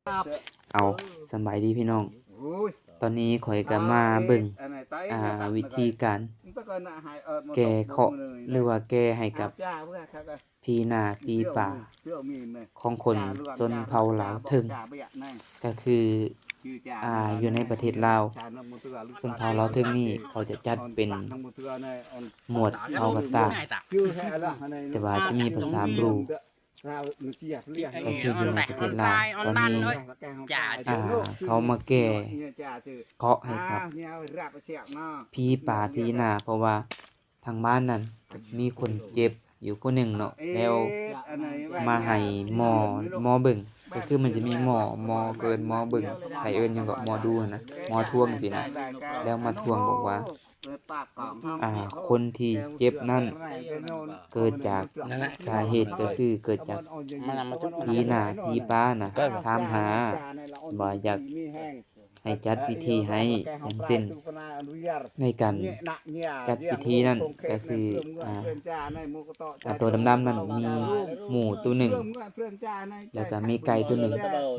ເອົາ ສະບາຍດີພີ່ນ້ອງ. ຕອນນີ້ຂ້ອຍກໍມາເບິ່ງ ອ່າ ວິທີການແກ້ເຄາະ ຫຼືວ່າແກ້ໃຫ້ກັບຜີໜ້າຜີປາຂອງຄົນຊົນເຜົ່າລາວເທິງ ກໍຄື ອ່າ ຢູ່ໃນປະເທດລາວ. ຊົນເຜົ່າລາວເທິງນີ້ເຂົາຈະຈັດເປັນໝວດເຜົ່າກະຕ່າງ ແຕ່ວ່າຈະມີພາສາບຣູ ກໍຄືຢູ່ໃນປະເທດລາວ. ຕອນນີ້ ອ່າ ເຂົາມາແກ້ເຄາະໃຫ້ກັບຜີປາຜີໜ້າ ເພາະວ່າທາງບ້ານນັ້ນມີຄົນເຈັບຢູ່ຜູ້ໜຶ່ງເນາະ ແລ້ວມາໃຫ້ໝໍ ໝໍເບິ່ງ ກໍຄືມັນຈະມີໝໍ ໝໍ ເອີ້ນໝໍເບິ່ງ ໃຜເອີ້ນຫຍັງກໍ ໝໍດູຫັ້ນນະ ໝໍທວງຊີ້ນະ ແລ້ວມາທວງບອກວ່າ ອ່າ ຄົນທີ່ເຈັບນັ້ນເກີດຈາກ ສາເຫດກໍຄືເກີດຈາກຜີໜ້າຜີປານະຖາມຫາ ວ່າຢາກໃຫ້ຈັດພິທີໃຫ້ ຢ່າງເຊັ່ນ ໃນການຈັດພິທີນັ້ນກໍຄື ອ່າ ອ່າ ໂຕດຳໆນັ້ນມີໝູໂຕໜຶ່ງ ແລ້ວກໍມີໄກ່ໂຕໜຶ່ງ.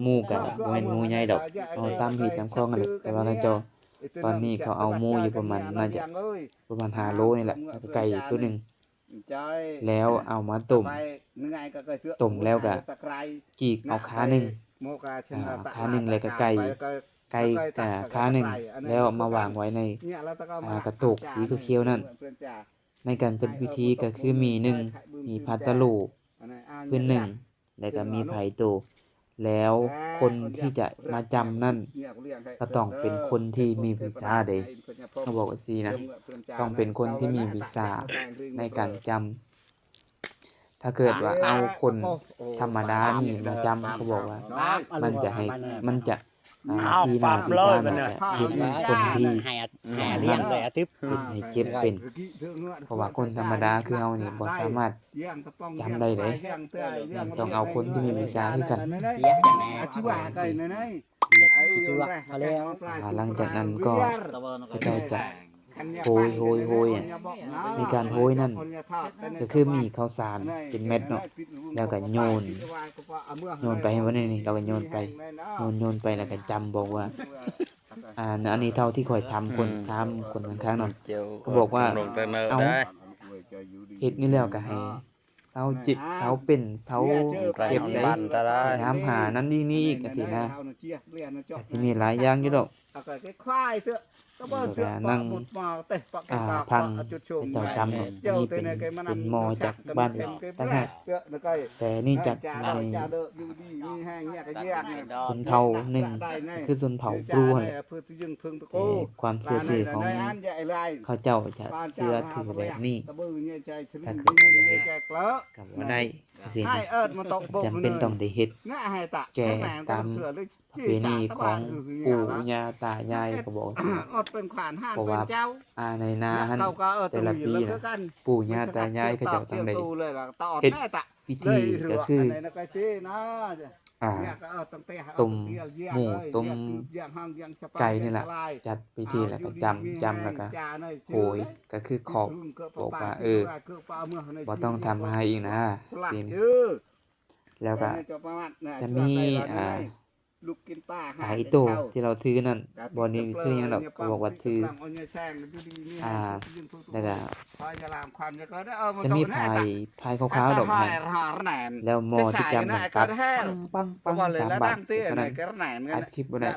ໝູກໍບໍ່ແມ່ນໝູໃຫຍ່ດອກ ເອົາຕາມຮີດຕາມຄອງຫັ້ນແຫຼະ ແຕ່ວ່າເຂົາເຈົ້າ ຕອນນີ້ເຂົາເອົາໝູຢູ່ປະມານ ໜ້າຈະປະມານຫ້າໂລນີ້ແຫຼະ ແລ້ວກໍໄກ່ໂຕໜຶ່ງ ແລ້ວເອົາມາຕົ້ມ ຕົ້ມແລ້ວກໍຈີກເອົາຂາໜຶ່ງ ອ່າ ຂາໜຶ່ງ ແລ້ວກໍໄກ່ ໄກ່ ອ່າ ຂາໜຶ່ງ ແລ້ວມາວາງໄວ້ໃນ ອ່າ ກະໂຕກສີຂຽວໆນັ້ນ. ໃນການຈັດພິທີກໍຄືມີໜຶ່ງ ມີພັດຕະໂຫຼ ພື້ນໜຶ່ງ ແລ້ວກໍມີໄພໂຕ ແລ້ວຄົນທີ່ຈະມາຈຳນັ້ນ ກໍຕ້ອງເປັນຄົນທີ່ມີວິຊາເດ້ ເຂົາບອກຈັ່ງຊີ້ນະ ຕ້ອງເປັນຄົນທີ່ມີວິຊາໃນການຈຳ. ຖ້າເກີດວ່າເອົາຄົນທຳມະດານີ້ມາຈຳ ເຂົາບອກວ່າມັນຈະໃຫ້ ມັນຈະ ອ່າ ທີ່ໜ້າທີ່ຕາໜ້າຈະເຮັດໃຫ້ຄົນທີ່ ໃຫ້ ໃຫ້ເຈັບເປັນ ເພາະວ່າຄົນທຳມະດາຄືເຮົານີ້ບໍ່ສາມາດຈຳໄດ້ເດ້ ຕ້ອງເອົາຄົນທີ່ມີວິຊາຄືກັນ. ອ່າ ຫຼັງຈາກນັ້ນກໍເຂົາເຈົ້າຈະ ໂຮຍ ໂຮຍ ໂຮຍ ໃນການໂຮຍນັ້ນ ກໍຄືມີເຂົ້າສານເປັນເມັດເນາະ ແລ້ວກໍໂຍນ ໂຍນໄປໃຫ້ເບິ່ງນີ້ ແລ້ວກໍໂຍນໄປ ໂຍນ ໂຍນໄປ ແລ້ວກໍຈຳບອກວ່າ ອ່າ ອັນນີ້ເທົ່າທີ່ຂ້ອຍຖາມຄົນ ຖາມຄົນຂ້າງໆນັ້ນ ກໍບອກວ່າ ເອົາ ເຮັດນີ້ແລ້ວກໍໃຫ້ ເຊົາເຈັບ ເຊົາເປັນ ເຊົາເຈັບໄດ້ ໄປຖາມຫານັ້ນນີ້ນີ້ອີກ ຈັ່ງຊີ້ນະ ກໍຊິມີຫຼາຍຢ່າງຢູ່ດອກ. ແລ້ວກໍນັ່ງ ອ່າ ຟັງເຂົາເຈົ້າຈຳເນາະ ນີ້ເປັນ ເປັນໝໍຈາກບ້ານຕ່າງຫາກ ແຕ່ນີ້ຈາກໃນ ຊົນເຜົ່າໜຶ່ງ ຄືຊົນເຜົ່າບຣູຫັ້ນແຫຼະ ແຕ່ຄວາມເຊື່ອຖືຂອງເຂົາເຈົ້າຈະເຊື່ອຖືແບບນີ້ ຖ້າເກີດວ່າບໍ່ເຮັດ ກໍບໍ່ໄດ້ ຈັ່ງຊີ້ນະ ຈຳເປັນຕ້ອງໄດ້ເຮັດ ແກ້ຕາມປະເພນີຂອງປູ່ຍ່າຕາຍາຍ ເຂົາບອກຈັ່ງຊີ້ນະ ເພາະວ່າ ອ່າ ໃນນາຫັ້ນ ແຕ່ລະປີນະ ປູ່ຍ່າຕາຍາຍເຂົາເຈົ້າຕ້ອງໄດ້ເຮັດ ພິທີກໍຄື ອ່າ ຕົ້ມໝູ ຕົ້ມໄກ່ນີ້ລະ ຈັດພິທີແລ້ວກໍຈຳ ຈຳແລ້ວກໍໂຫຍ ກໍຄືຂອບ ບອກວ່າ ເອີ ບໍ່ຕ້ອງທຳຮ້າຍອີກນະ ຊີ້ນະ. ແລ້ວກໍຈະມີ ອ່າ ໄຖໂຕທີ່ລາວຖືນັ້ນ ບໍ່ໄດ້ຖືຫຍັງດອກ ເຂົາບອກວ່າຖື ອ່າ ແລ້ວກໍຈະມີພາຍ ພາຍຂາວໆດອກ ແລ້ວໝໍທີ່ຈຳນັ້ນຕັດປັງໆສາມບາດເທົ່ານັ້ນ ອັດຄລິບບໍ່ໄດ້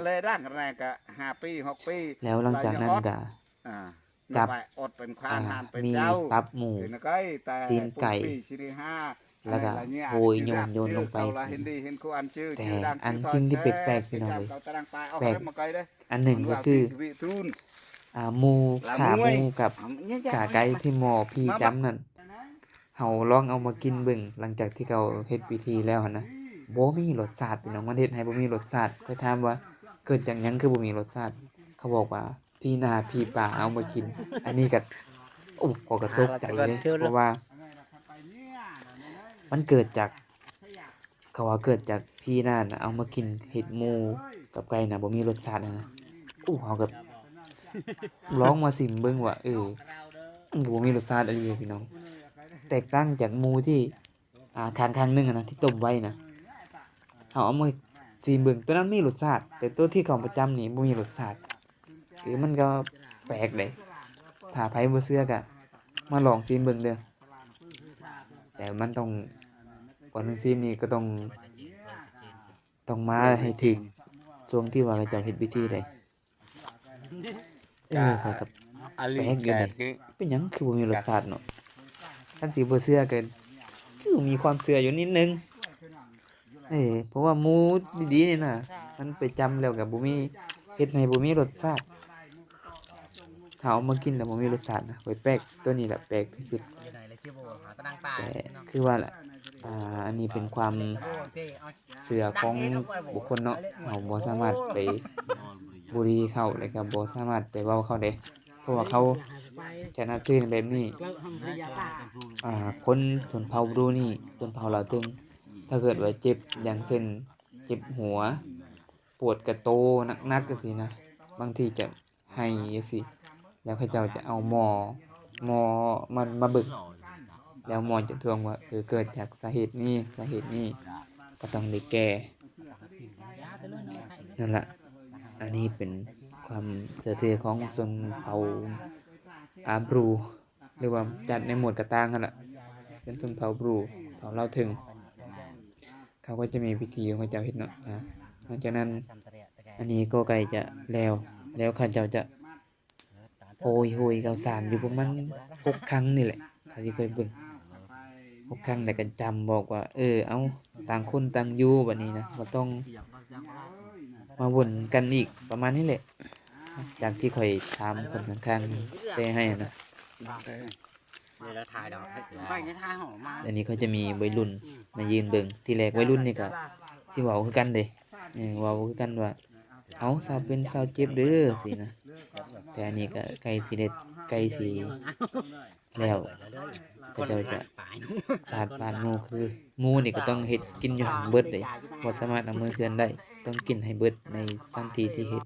ແລ້ວຫຼັງຈາກນັ້ນກໍ ຈັບ ອ່າ ມີຕັບໝູ ຊີ້ນໄກ່ ແລ້ວກໍໂຫຍໂຍນ ໂຍນລົງໄປ. ແຕ່ອັນສິ່ງທີ່ແປກໆ ພີ່ນ້ອງເອີຍ ແປກອັນໜຶ່ງກໍຄື ອ່າ ໝູ ຂາໝູກັບຂາໄກ່ທີ່ໝໍຜີຈຳນັ້ນ ເຮົາລອງເອົາມາກິນເບິ່ງ ຫຼັງຈາກທີ່ເຂົາເຮັດພິທີແລ້ວຫັ້ນນະ ບໍ່ມີລົດຊາດ ພີ່ນ້ອງ ມັນເຮັດໃຫ້ບໍ່ມີລົດຊາດ. ຂ້ອຍຖາມວ່າເກີດຈາກຫຍັງຄືບໍ່ມີລົດຊາດ ເຂົາບອກວ່າ ຜີໜ້າຜີປາເອົາມາກິນ. ອັນນີ້ກໍ ໂອ້ ຂ້ອຍກໍຕົກໃຈເດ້ ເພາະວ່າມັນເກີດຈາກ ເຂົາວ່າເກີດຈາກຜີໜ້ານະເອົາມາກິນເຮັດໝູກັບໄກ່ນະ ບໍ່ມີລົດຊາດນະ. ໂອ້ ເຮົາກໍລອງມາຊິມເບິ່ງວ່າ ເອີ ມັນກໍບໍ່ມີລົດຊາດອີ່ຫຼີ ພີ່ນ້ອງ. ແຕກຕ່າງຈາກໝູທີ່ ອ່າ ຄັ້ງ ຄັ້ງໜຶ່ງນະ ທີ່ຕົ້ມໄວ້ນະ ເຮົາເອົາມາ ຊີມເບິ່ງ ໂຕນັ້ນມີລົດຊາດ ແຕ່ໂຕທີ່ເຂົ້າປະຈຳນີ້ບໍ່ມີລົດຊາດ. ເອີ ມັນກໍແປກເດ້. ຖ້າໃຜບໍ່ເຊື່ອກໍມາລອງຊີມເບິ່ງເດີ້. ແຕ່ມັນຕ້ອງ ກ່ອນໜຶ່ງຊີມນີ້ກໍຕ້ອງ ຕ້ອງມາໃຫ້ຖືກຊ່ວງທີ່ວ່າເຂົາເຈົ້າເຮັດພິທີເດ້. ເອີ ຂ້ອຍກໍ ອາລີ ແປກຢູ່ນີ້ ແປກຄື ເປັນຫຍັງຄືບໍ່ມີລົດຊາດເນາະ? ຄັນຊິບໍ່ເຊື່ອກໍຄືມີຄວາມເຊື່ອຢູ່ນິດໜຶ່ງ. ເອີ ເພາະວ່າໝູດີໆນີ້ນະ ມັນໄປຈຳແລ້ວກໍບໍ່ມີ ເຮັດໃຫ້ບໍ່ມີລົດຊາດ. ຖ້າເອົາມາກິນແລ້ວບໍ່ມີລົດຊາດນະ ຂ້ອຍແປກ ໂຕນີ້ແຫຼະແປກທີ່ສຸດ. ແຕ່ຄືວ່າລະ ອ່າ ອັນນີ້ເປັນຄວາມເຊື່ອຂອງບຸກຄົນເນາະ ເຮົາບໍ່ສາມາດໄປບູລີເຂົາ ແລ້ວກໍບໍ່ສາມາດໄປເວົ້າເຂົາເດ້ ເພາະວ່າເຂົາຈະນັບຖືແບບນີ້. ອ່າ ຄົນຊົນເຜົ່າບຣູນີ້ ຊົນເຜົ່າລາວເທິງ ຖ້າເກີດວ່າເຈັບ ຢ່າງເຊັ່ນ ເຈັບຫົວ ປວດກະໂຕໜັກໆ ຈັ່ງຊີ້ນະ ບາງທີຈະໄຫ້ຈັ່ງຊີ້ ແລ້ວເຂົາເຈົ້າຈະເອົາໝໍ ໝໍມາ ມາເບິ່ງ ແລ້ວໝໍຈະທວງວ່າ ເອີ ເກີດຈາກສາເຫດນີ້ ສາເຫດນີ້ ກໍຕ້ອງໄດ້ແກ້. ນັ້ນລະ ອັນນີ້ເປັນຄວາມເຊື່ອຖືຂອງຊົນເຜົ່າ ອາ ບຣູ ຫຼືວ່າຈັດໃນໝວດກະຕ່າງຫັ້ນລະ ເປັນຊົນເຜົ່າບຣູ ເຜົ່າລາວເທິງ ເຂົາກໍຈະມີພິທີຂອງເຂົາເຈົ້າເຮັດເນາະ. ອ່າ ຫຼັງຈາກນັ້ນ ອັນນີ້ກໍໃກ້ຈະແລ້ວ ແລ້ວເຂົາເຈົ້າຈະໂຮຍ ໂຮຍເຂົ້າສານຢູ່ປະມານຫົກຄັ້ງນີ້ແຫຼະ ເທົ່າທີ່ຂ້ອຍເບິ່ງ ຫົກຄັ້ງ ແລ້ວກໍຈຳບອກວ່າ ເອີ ເອົາ ຕ່າງຄົນຕ່າງຢູ່ ບັດນີ້ນະ ບໍ່ຕ້ອງມາວົນກັນອີກ ປະມານນີ້ແຫຼະ. ຈາກທີ່ຂ້ອຍຖາມຄົນຂ້າງໆແປໃຫ້ນະ. ອັນນີ້ເຂົາຈະມີໄວລຸ້ນມາຢືນເບິ່ງ ທີແລກໄວລຸ້ນນີ້ກໍຊິເວົ້າຄືກັນເດ້ ເອີ ເວົ້າຄືກັນວ່າ ເອົາ ຊາວເປັນຊາວເຈັບເດີ ຊີ້ນະ. ແຕ່ອັນນີ້ກໍໃກ້ຊິເດັດ ໃກ້ຊິແລ້ວ ເຂົາເຈົ້າຈະປາດ ປາດໝູ ຄືໝູນີ້ກໍຕ້ອງເຮັດກິນຢູ່ຫັ້ນເບິດເດ້ ບໍ່ສາມາດເອົາເມືອເຮືອນໄດ້ ຕ້ອງກິນໃຫ້ເບິດໃນສະຖານທີ່ທີ່ເຮັດ.